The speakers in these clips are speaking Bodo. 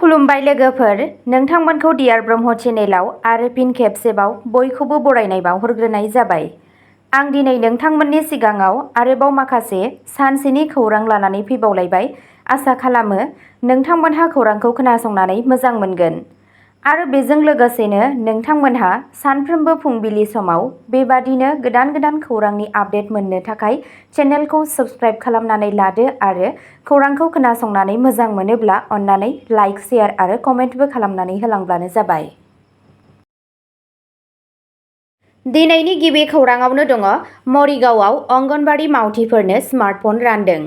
खुलुमबाय लोगोफोर, नोंथांमोनखौ डियार ब्रह्म चेनेलाव आरो फिन खेबसेबाव बयखौबो बरायनाय बावहरग्रोनाय जाबाय। आं दिनै नोंथांमोननि सिगाङाव आरोबाव माखासे सानसेनि खौरां लानानै फैबावलायबाय। आसा खालामो नोंथांमोनहा खौरांखौ खोनासंनानै मोजां मोनगोन आरो बेजों लोगोसेनो नोंथांमोनहा सानफ्रोमबो फुंबिलि समाव बेबादिनो गोदान गोदान खौरांनि आपडेट मोननो थाखाय चेनेलखौ साबस्क्राइब खालामनानै लादो आरो खौरांखौ खोनासंनानै मोजां मोनोब्ला अन्नानै लाइक, शेयार आरो कमेन्टबो खालामनानै होलांब्लानो जाबाय। दिनैनि गिबि खौराङावनो दङ मरिगावआव अंगनबाड़ी मावथिफोरनो स्मार्टफन रानदों।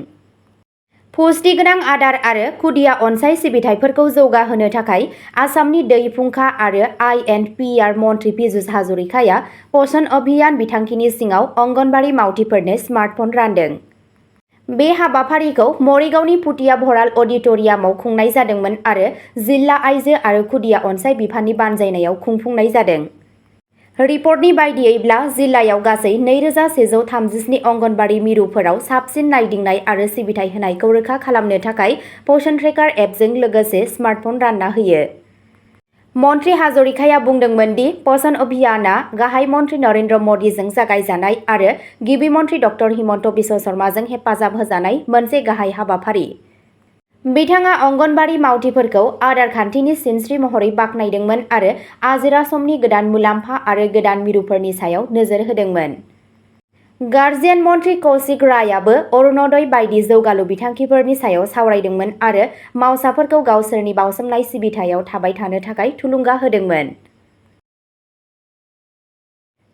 पुष्टि गोनां आदार आरो खुदिया अनसाइ सिबिथाइफोरखौ जौगाहोनो थाखाय आसामनि दै फुंखा आरो आइ.एन्ड.पि.आर मन्थ्रि पीयूष हाजरिकाया पोषण अभियान बिथांखिनि सिङाव अंगनबाड़ी मावथिफोरनो स्मार्टफन रानदों। बे हाबाफारिखौ मरिगावनि पुतिया भराल अडिटोरियामाव खुंनाय जादोंमोन आरो जिल्ला आइजो आरो खुदिया अनसाइ बिफाननि बानजायनायाव खुंफुंनाय जादों। रिपर्टनि बायदियैब्ला जिल्लायाव गासै 2137 अंगनबाड़ी मिरुफोराव साबसिन नायदिंनाय आरो सिबिथाइ होनायखौ रोखा खालामनो थाखाय पोषण ट्रेकार एपजों लोगोसे स्मार्टफन रानना होयो। मन्थ्रि हाजरिकाया बुंदोंमोन दि पोषण अभियानआ गाहाय मन्थ्रि नरेन्द्र मदिजों जागायजानाय आरो गिबि मन्थ्रि डक्टर हिमन्त बिश्व शर्माजों हेफाजाब होजानाय मोनसे गाहाय हाबाफारि। बिथाङा अंगनबाड़ी मावथिफोरखौ आदार खान्थिनि सिनस्रि महरै बाख्नायदोंमोन आरो आजिरा समनि गोदान मुलाम्फा आरो गोदान मिरुफोरनि सायाव नोजोर होदोंमोन। गार्जियान मन्थ्रि कौशिक रायआबो अरुणोदय बायदि जौगालु बिथांखिफोरनि सायाव सावरायदोंमोन आरो मावसाफोरखौ गावसोरनि बावसोमनाय सिबिथायाव थाबाय थानो थाखाय थुलुंगा होदोंमोन।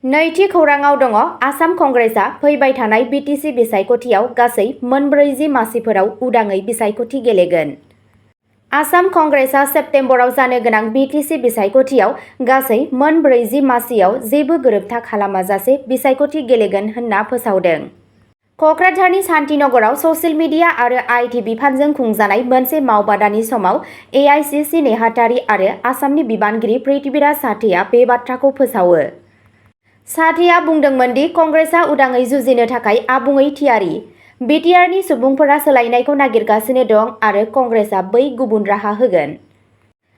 नैथि खौराङाव दङ आसाम कंग्रेसआ फैबाय थानाय बिटिसि बिसायख'थियाव गासै 40 मासिफोराव उदाङै बिसायख'थि गेलेगोन। आसाम कंग्रेसआ सेप्तेम्बराव जानो गोनां बिटिसि बिसायख'थियाव गासै 40 मासियाव जेबो गोरोबथा खालामाजासे बिसायख'थि गेलेगोन होनना फोसावदों। कक्राझारनि शान्तिनगराव ससियेल मिडिया आरो आइटि बिफानजों खुंजानाय मोनसे मावबादानि समाव एआइसिसि नेहाथारि आरो आसामनि बिबानगिरि पृथ्वीराज साठेआ बे बाथ्राखौ फोसावो। साठेआ बुंदोंमोन दि कंग्रेसआ उदाङै जुजिनो थाखाय आबुङै थियारि। बिटिआरनि सुबुंफोरा सोलायनायखौ नागिरगासिनो दं आरो कंग्रेसआ बै गुबुन राहा होगोन।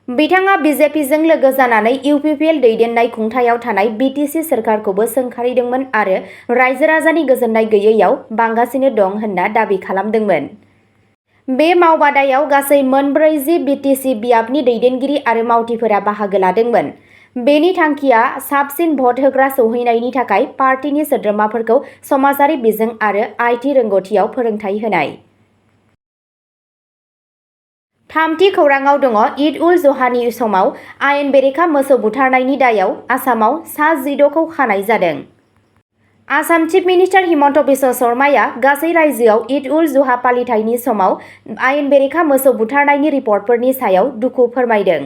बिथाङा बिजेपिजों लोगो जानानै इउपिपिएल दैदेननाय खुंथायाव थानाय बिटिसि सोरखारखौबो सोंखारिदोंमोन आरो रायजो राजानि गोजोननाय गैयैयाव बांगासिनो दं होनना दाबि खालामदोंमोन। बे मावबादायाव गासै 40 बिटिसि बियाबनि दैदेनगिरि आरो मावथिफोरा बाहागो लादोंमोन। बेनि थांखिया साबसिन भट होग्रा सौहैनायनि थाखाय पार्टीनि सोद्रोमाफोरखौ समाजारि बिजों आरो आइटि रोंग'थियाव फोरोंथाय होनाय। थामथि खौराङाव दङ ईद उल जुहानि समाव आयेन बेरेखा मोसौ बुथारनायनि दायाव आसामाव सा 16खौ खानाय जादों। आसाम चिफ मिनिस्टार हिमन्त बिश्व शर्माया गासै रायजोआव ईद उल जुहा फालिथायनि समाव आयेन बेरेखा मोसौ बुथारनायनि रिपर्टफोरनि सायाव दुखु फोरमायदों।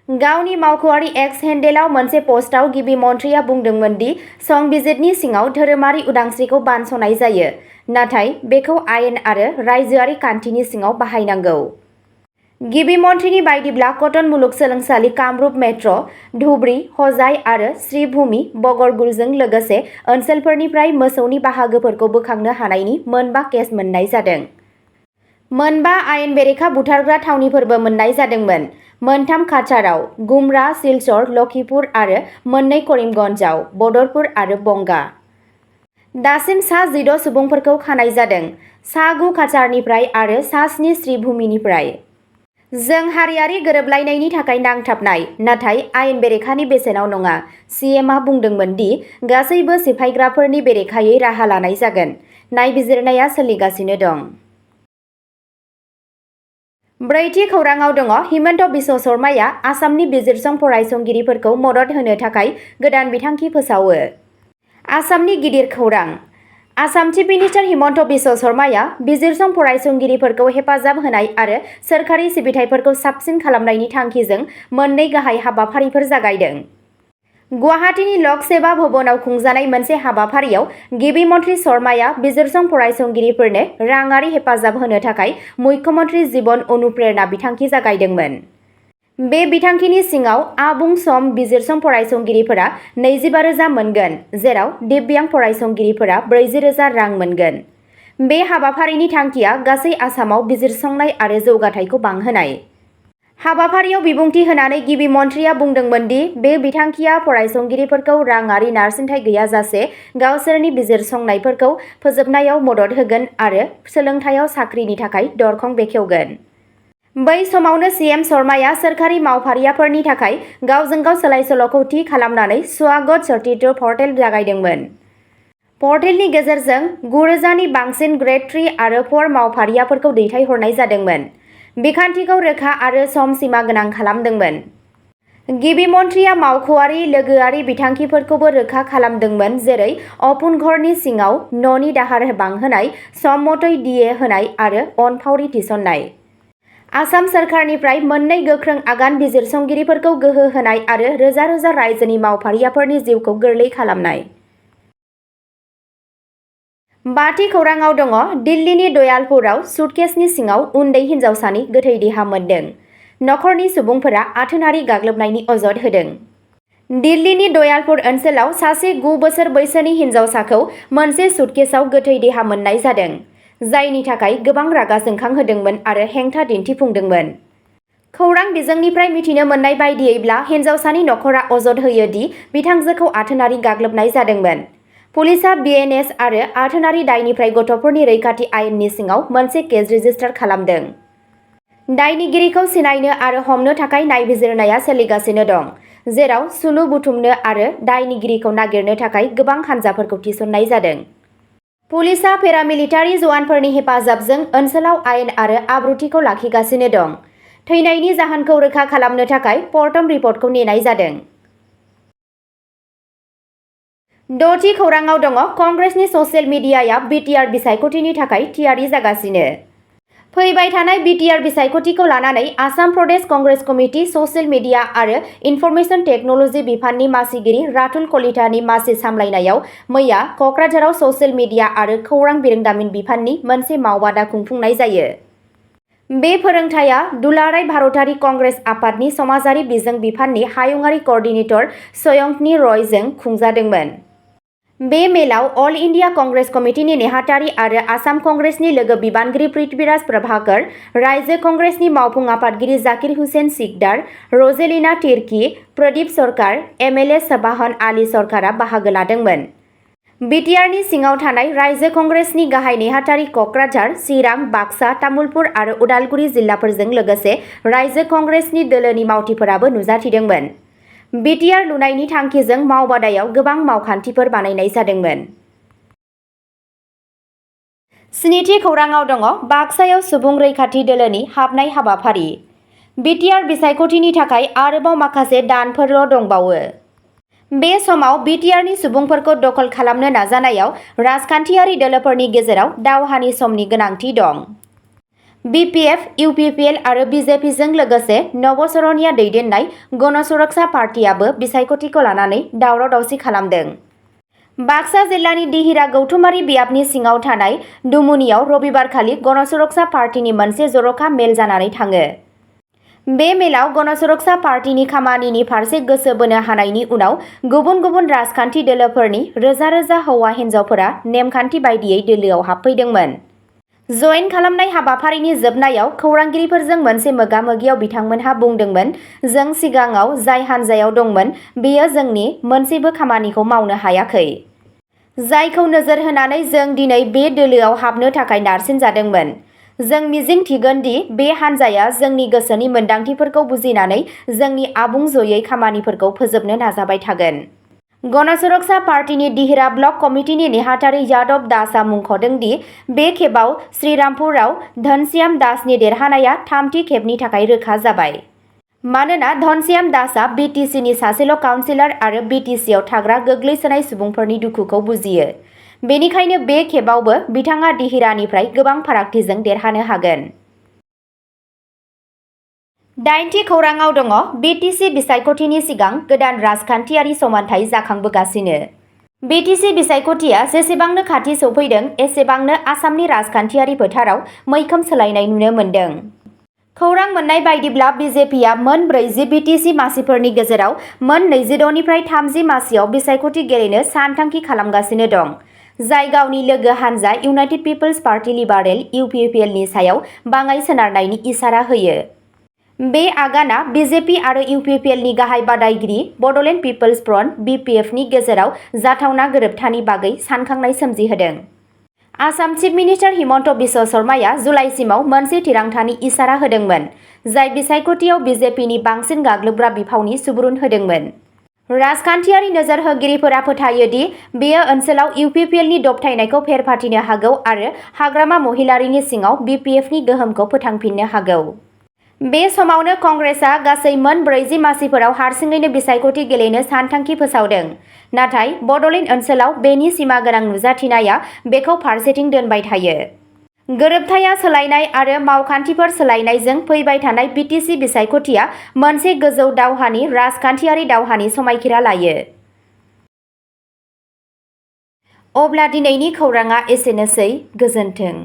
गावनि मावख'आरि एक्स हेन्डेलाव मोनसे पस्टआव गिबि मन्थ्रिया बुंदोंमोन दि संबिजिदनि सिङाव धोरोमारि उदांस्रिखौ बानस'नाय जायो, नाथाय बेखौ आयेन आरो रायजोआरि खान्थिनि सिङाव बाहायनांगौ। गिबि मन्थ्रिनि बायदिब्ला कटन मुलुगसोलोंसालि कामरुप मेट्र', धुबरी, हजाइ आरो श्रीभूमि बगरगुलजों लोगोसे ओनसोलफोरनिफ्राय मोसौनि बाहागोफोरखौ बोखांनो हानायनि 4 केस मोननाय जादों। 4 आयेन बेरेखा बुथारग्रा थावनिफोरबो मोननाय जादोंमोन। 3 काछाराव, गुमरा, सिलचर, लखीपुर आरो 2 करिमगन्जआव, बदरपुर आरो बंगा। दासिम सा 16 सुबुंफोरखौ खानाय जादों, सा 9 काछारनिफ्राय आरो सा 7 श्रीभूमिनिफ्राय। जों हारियारि गोरोबलायनायनि थाखाय नांथाबनाय, नाथाय आयेन बेरेखानि बेसेनाव नङा। सीएमआ बुंदोंमोन दि गासैबो सिफायग्राफोरनि बेरेखायै राहा लानाय जागोन। नायबिजिरनाया सोलिगासिनो दं। ब्रैथि खौराङाव दङ हिमन्त बिश्व शर्माया आसामनि बिजिरसं फरायसंगिरिफोरखौ मदद होनो थाखाय गोदान बिथांखि फोसावो। आसामनि गिदिर खौरां। आसाम चिफ मिनिस्टार हिमन्त बिश्व शर्माया बिजिरसं फरायसंगिरिफोरखौ हेफाजाब होनाय आरो सोरखारि सिबिथाइफोरखौ साबसिन खालामनायनि थांखिजों 2 गाहाय हाबाफारिफोर जागायदों। गुवाहाटीनि लक सेवा भवनाव खुंजानाय मोनसे हाबाफारियाव गिबि मन्थ्रि शर्माया बिजिरसं फरायसंगिरिफोरनो राङारि हेफाजाब होनो थाखाय मुख्यमन्त्रि जीवन अनुप्रेरणा बिथांखि जागायदोंमोन। बे बिथांखिनि सिङाव आबुं सम बिजिरसं फरायसंगिरिफोरा 25,000 मोनगोन, जेराव दिव्यां फरायसंगिरिफोरा 40,000 रां मोनगोन। बे हाबाफारिनि थांखिया गासै आसामाव बिजिरसंनाय आरो जौगाथायखौ बांहोनाय। हाबाफारियाव बिबुंथि होनानै गिबि मन्थ्रिया बुंदोंमोन दि बे बिथांखिया फरायसंगिरिफोरखौ राङारि नारसिनथाय गैयाजासे गावसोरनि बिजिरसंनायफोरखौ फोजोबनायाव मदद होगोन आरो सोलोंथायाव साख्रिनि थाखाय दरखं बेखेवगोन। बै समावनो सीएम शर्माया सोरखारि मावफारियाफोरनि थाखाय गावजों गाव सोलाय-सोल'खौ थि खालामनानै स्वागत सर्टिफिकेट पर्टेल जागायदोंमोन। पर्टेलनि गेजेरजों 9,000नि बांसिन ग्रेड 3 आरो 4 मावफारियाफोरखौ दैथायहरनाय जादोंमोन। बिखान्थिखौ रोखा आरो सम सिमा गोनां खालामदोंमोन। गिबि मन्थ्रिया मावख'आरि लोगोआरि बिथांखिफोरखौबो रोखा खालामदोंमोन, जेरै अपुन-घरनि सिङाव न'नि दाहार बांहोनाय, सम मथै डिए होनाय आरो अनफावरि थिसननाय। आसाम सोरखारनिफ्राय मोननै गोख्रों आगान बिजिरसंगिरिफोरखौ गोहो होनाय आरो रोजा रोजा रायजोनि मावफारियाफोरनि जिउखौ गोरलै खालामनाय। बाथि खौराङाव दङ दिल्लीनि दयालपुराव सुटकेसनि सिङाव उन्दै हिन्जावसानि गोथै देहा मोन्दों। नखरनि सुबुंफोरा आथोनारि गाग्लोबनायनि अजद होदों। दिल्लीनि दयालपुर ओनसोलाव सासे 9 बोसोर बैसोनि हिन्जावसाखौ मोनसे सुटकेसआव गोथै देहा मोननाय जादों, जायनि थाखाय गोबां रागा जोंखांहोदोंमोन आरो हेंथा दिन्थिफुंदोंमोन। खौरां बिजोंनिफ्राय मिथिनो मोननाय बायदियैब्ला हिन्जावसानि नखरा अजद होयो दि बिथांजोखौ आथोनारि गाग्लोबनाय जादोंमोन। पुलिसआ बिएनएस आरो आथोनारि दायनिफ्राय गथ'फोरनि रैखाथि आयेननि सिङाव मोनसे केस रेजिस्टार खालामदों। दायनिगिरिखौ सिनायनो आरो हमनो थाखाय नायबिजिरनाया सोलिगासिनो दं, जेराव सुलु बुथुमनो आरो दायनिगिरिखौ नागिरनो थाखाय गोबां हानजाफोरखौ थिसननाय जादों। पुलिसआ पेरामिलिटारि जवानफोरनि हेफाजाबजों ओनसोलाव आयेन आरो आब्रुथिखौ लाखिगासिनो दं। थैनायनि जाहोनखौ रोखा खालामनो थाखाय पर्टम रिपर्टखौ नेनाय जादों। 6थि खौराङाव दङ कंग्रेसनि ससियेल मिडियाया बिटिआर बिसायख'थिनि थाखाय थियारि जागासिनो। फैबाय थानाय बिटिआर बिसायख'थिखौ लानानै Assam Pradesh Congress committee social media आरो इनफरमेशन टेक्न'लजि बिफाननि मासिगिरि रातुल कलितानि मासि सामलायनायाव मैया क'क्राझाराव ससियेल मिडिया आरो खौरां बिरोंदामिन बिफाननि मोनसे मावबादा खुंफुंनाय जायो। बे फोरोंथाया दुलाराय भारतारि कंग्रेस आफादनि समाजारि बिजों बिफाननि हायुंआरि क'अर्डिनेटर सयंतनी रयजों खुंजादोंमोन। बे मेलाव अल इन्डिया कंग्रेस कमिटिनि नेहाथारि आरो आसाम कंग्रेसनि लोगो बिबानगिरि पृथ्वीराज प्रभाकर, रायजो कंग्रेसनि मावफुं आफादगिरि जाकिर हुसेन सिकदार, रजेलिना तिर्की, प्रदीप सरकार, एमएलए सबाहन आली सरकारा बाहागो लादोंमोन। बिटिआरनि सिङाव थानाय रायजो कंग्रेसनि गाहाय नेहाथारि क'क्राझार, चिरां, बाक्सा, तामुलपुर आरो उदालगुरि जिल्लाफोरजों लोगोसे रायजो कंग्रेसनि दोलोनि मावथिफोराबो नुजाथिदोंमोन। बिटिआर लुनायनि थांखिजों मावबादायाव गोबां मावखान्थिफोर बानायनाय जादोंमोन। 7थि खौराङाव दङ बाक्सायाव सुबुं रैखाथि दोलोनि हाबनाय हाबाफारि। बिटिआर बिसायख'थिनि थाखाय आरोबाव माखासे दानफोरल' दंबावो। बे समाव बिटिआरनि सुबुंफोरखौ दखल खालामनो नाजानायाव राजखान्थियारि दोलोफोरनि गेजेराव दावहानि समनि गोनांथि दं। बिपिएफ, इउपिपिएल आरो बिजेपिजों लोगोसे नबसरनिया दैदेननाय गण सुरक्षा पार्टीआबो बिसायख'थिखौ लानानै दावराव-दावसि खालामदों। बाक्सा जिल्लानि दिहिरा गौथुमारि बियाबनि सिङाव थानाय दुमुनियाव रबिबारखालि गण सुरक्षा पार्टीनि मोनसे जर'खा मेल जानानै थाङो। बे मेलाव गण सुरक्षा पार्टीनि खामानिनि फारसे गोसो बोनो हानायनि उनाव गुबुन गुबुन राजखान्थि दोलोफोरनि रोजा रोजा हौवा हिन्जावफोरा नेमखान्थि बायदियै दोलोआव हाबफैदोंमोन। जयेन खालामनाय हाबाफारिनि जोबनायाव खौरांगिरिफोरजों मोनसे मोगा-मोगियाव बिथांमोनहा बुंदोंमोन, जों सिगाङाव जाय हान्जायाव दंमोन बेयो जोंनि मोनसेबो खामानिखौ मावनो हायाखै। जायखौ नोजोर होनानै जों दिनै बे दोलोआव हाबनो थाखाय नारसिनजादोंमोन। जों मिजिं थिगोन दि बे हान्जाया जोंनि गोसोनि मोन्दांथिफोरखौ बुजिनानै जोंनि आबुं जयै खामानिफोरखौ फोजोबनो नाजाबाय थागोन। गण सुरक्षा पार्टीनि दिहिरा ब्लक कमिटिनि नेहाथारि यादव दासआ मुंख'दों दि बे खेबाव श्रीरामपुराव धनश्याम दासनि देरहानाया 3थि खेबनि थाखाय रोखा जाबाय। मानोना धनश्याम दासआ बिटिसिनि सासेल' काउन्सिलर आरो बिटिसिआव थाग्रा गोग्लैसोनाय सुबुंफोरनि दुखुखौ बुजियो। बेनिखायनो बे खेबावबो बिथाङा दिहिरानिफ्राय गोबां फारागथिजों देरहानो हागोन। 8थि खौराङाव दङ बिटिसि बिसायख'थिनि सिगां गोदान राजखान्थियारि समानथाय जाखांबोगासिनो। बिटिसि बिसायख'थिया जेसेबांनो खाथि सौफैदों एसेबांनो आसामनि राजखान्थियारि फोथाराव मैखोम सोलायनाय नुनो मोन्दों। खौरां मोननाय बायदिब्ला बिजेपिआ मोन 40 बिटिसि मासिफोरनि गेजेराव मोन 26निफ्राय 30 मासियाव बिसायख'थि गेलेनो सानथांखि खालामगासिनो दं, जाय गावनि लोगो हानजा इउनाइटेड पिपल्स पार्टी लिबारेल (UPPL) नि सायाव बाङाइ सोनारनायनि इसारा होयो। बे आगाना बिजेपि आरो UPPL नि गाहाय बादायगिरि बड'लेण्ड पिपल्स फ्रन्ट (BPF) नि गेजेराव जाथावना गोरोबथानि बागै सानखांनाय सोमजिहोदों। आसाम चिफ मिनिस्टार हिमन्त बिश्व शर्माया जुलाइसिमाव मोनसे थिरांथानि इसारा होदोंमोन, जाय बिसायख'थियाव बिजेपिनि बांसिन गाग्लोबग्रा बिफावनि सुबुरुन होदोंमोन। राजखान्थियारि नोजोर होगिरिफोरा फोथायो दि बेयो ओनसोलाव UPPL नि दबथायनायखौ फेरफाथिनो हागौ आरो हाग्रामा महिलारीनि सिङाव BPF नि गोहोमखौ फोथांफिननो हागौ। बे समावनो कंग्रेसआ गासै मोन 40 मासिफोराव हारसिङैनो बिसायख'थि गेलेनो सानथांखि फोसावदों, नाथाय बड'लेण्ड ओनसोलाव बेनि सिमा गोनां नुजाथिनाया बेखौ फारसेथिं दोनबाय थायो। गोरोबथाया सोलायनाय आरो मावखान्थिफोर सोलायनायजों फैबाय थानाय BTC बिसायख'थिया मोनसे गोजौ दावहानि राजखान्थियारि दावहानि समायखिरा लायो। अब्ला दिनैनि खौरांआ एसेनोसै, गोजोन्थों।